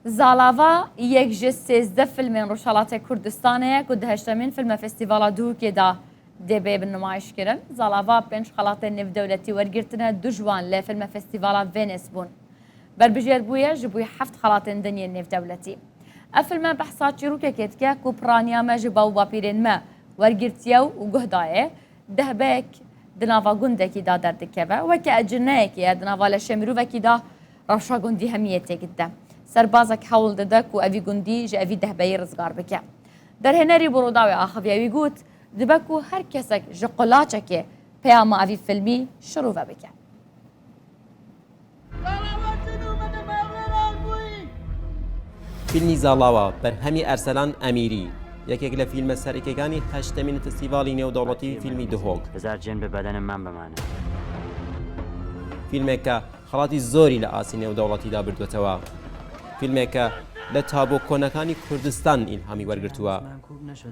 Zalava yek ji 13 fîlmên Rojhilatê Kurdistanê ye ku di heştemîn fîlmefestîvala Duhokê de dê bê binmayîşkirin. Zalava pênc xelatên nêvdewletî wergirtine, du ji wan li fîlmefestîvala Venice bûn. Berbijêr bûye ji bo heft xelatên din yên nêvdewletî. Ev fîlme behsa çîrokekê dike ku piraniya me ji bav û bapîrên me wergirtiye û guh dayê. Dehbeyek di nava gundekî de derdikeve. Weke ecineyekê ye di nava leşê mirovekî de Rewşa gundî hemiyê têk dide. Serbazek hewl dide ku evî gundî ji evî dehbeyî rizgar bike. Derhênerî bi Rûdawê axiviye wî got, Dibe ku her kesek ji qulaçekê peyama evî filmî şirove bike. فیلمی زاڵاوە بەرهەمی ئەرسەلان ئەمیری، یەکێک لە فیلمە سەرەکیەکانی هەشتەمین فستیڤاڵی نێودەوڵەتی فیلمی دهۆک. فیلمێک کە خەڵاتی زۆری لە ئاستی نێودەوڵەتیدا بردووەتەوە. فیلمێک کە لە تابۆ کۆنەکانی کوردستان ئیلهامی وەرگرتووە.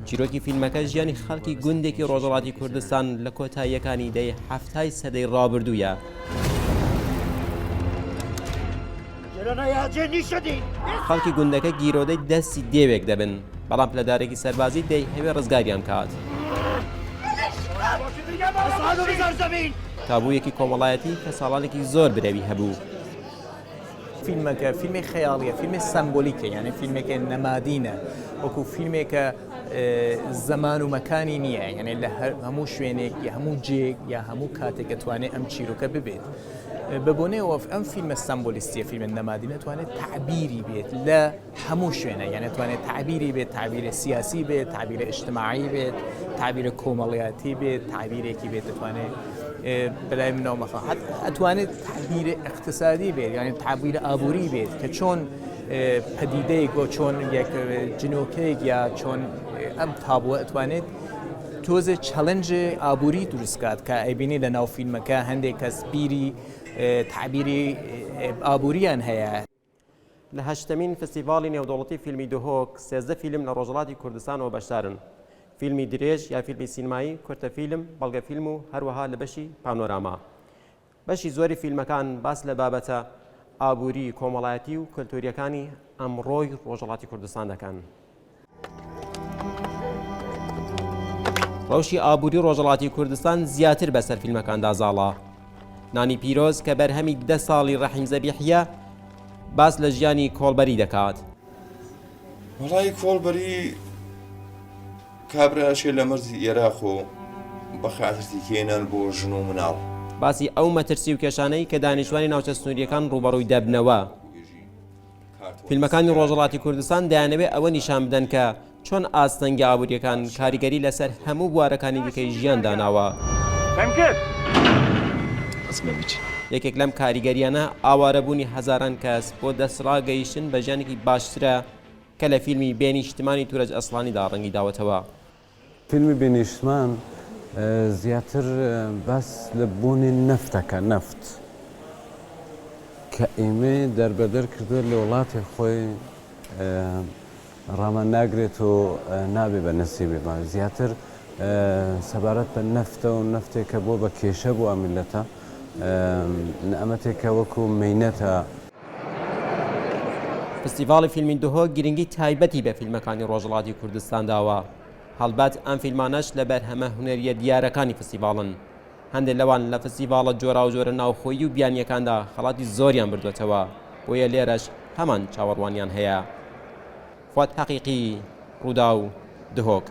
چیرۆکی فیلمەکە ژیانی خەڵکی گوندێکی ڕۆژهەڵاتی کوردستان لە کۆتاییەکانی دەیەی حەفتای سەدەی ڕابردوویە. خەڵکی گوندەکە گیرۆدەی دەستی دێوێک دەبن، بەڵام پلەدارێکی سەربازی دەیهەوێ ڕزگاریان بکات. تابوویەکی کۆمەڵایەتی کە ساڵانێکی زۆر برەوی هەبوو. فیلمەکە فیلمی خەیاڵیە، فیلمی سەمبۆلیکە، یانێ فیلمێکە نەمادینە، وەکو فیلمێکە زەمان و مەکانی نییە، یانێ لە هەموو شوێنێک یا هەموو جێک یا هەموو کاتێک ئەتوانێت ئەم چیرۆکە ببێت. بە بۆنەیەوە ئەم فیلمە سەمبۆلیستیە، فیلمە نەمادینە توانێت تەعبیری بێت لە هەموو شوێنە، یانێ توانێت تەعبیری بێت، تەعبیرە سیاسی بێت، تەعبیرە ئیجتماعی بێت، تەعبیرە کۆمەڵیاتی بێت، تەعبیرێکی بێت دەتوانێت بەلای منەوە مەسەڵەن حەت ئەتوانێت تەعبیرە ئیقتسادی بێت، یانی تەعبیرە ئابووری بێت کە چۆن پەدیدەیەک بۆ چۆن یەک جنۆکەیەک یا چۆن ئەم تابووە ئەتوانێت تۆزێ challenge ئابووری دروستکات کە ئەیبینی لە ناو فیلمەکە هەندێک کەس بیری تەعبیری ئابووریان هەیە. لە هەشتەمین فستیڤاڵی نێودەوڵەتی فیلمی دهۆک، 13 فیلم لە ڕۆژهەڵاتی کوردستانەوە بەشدارن. فیلمی درێژ یا فیلمی سینمایی، کورتە فیلم، بەڵگە فیلم و هەروەها لە بەشی پانۆراما. بەشی زۆری فیلمەکان باس لە بابەتە ئابووری، کۆمەڵایەتی و کەلتوورییەکانی ئەمڕۆی ڕۆژهەڵاتی کوردستان دەکەن. ڕەوشی ئابووری ڕۆژهەڵاتی کوردستان زیاتر بەسەر فیلمەکاندا زاڵە. نانی پیرۆز کە بەرهەمی دە ساڵی ڕەحیم زەبیحییە، باس لە ژیانی کۆڵبەری دەکات. وەڵایی کۆڵبەری کابرا ئەچێ لە مەرزی ئێراق و بە خاتر تیکەی نان بۆ ژن و مناڵ. باسی ئەو مەترسی و کێشانەی کە دانیشتوانی ناوچە سنوورییەکان ڕووبەڕووی دەبنەوە. فیلمەکانی ڕۆژهەڵاتی کوردستان دەیانەوێت ئەوە نیشان بدەن کە چۆن ئاستەنگە ئابوورییەکان کاریگەری لەسەر هەموو بوارەکانی دیکەی ژیان داناوە. یەکێک لەم کاریگەرییانە ئاوارەبوونی هەزاران کەس بۆ دەستڕاگەیشتن بە ژیانێکی باشترە کە لە فیلمی بێ نیشتمانی تورەج ئەسڵانیدا ڕەنگی داوەتەوە. فیلمی بێ نیشتمان زیاتر باس لە بوونی نەفتەکە، نەفت کە ئێمەی دەربەدەر کردووە لە وڵاتی خۆی ڕامان ناگرێت و نابێ بە نسیبیمان زیاتر سەبارەت بە نەفتە و نەفتێکە بۆ بە کێشە بۆ ئەم میللەتە نەئمەتێکە وەکو مەینەتە. فستیڤاڵی فیلمی دهۆک گرنگی تایبەتی بە فیلمەکانی ڕۆژهەڵاتی کوردستان داوە، هەڵبەت ئەم فیلمانەش لە بەرهەمە هونەرییە دیارەکانی فستیڤاڵن. هەندێک لەوان لە فستیڤاڵە جۆراوجۆرە ناوخۆیی و بیانییەکاندا خەڵاتی زۆریان بردووەتەوە، بۆیە لێرەش هەمان چاوەڕوانیان هەیە. فواد حەقیقی، رووداو، دهۆک.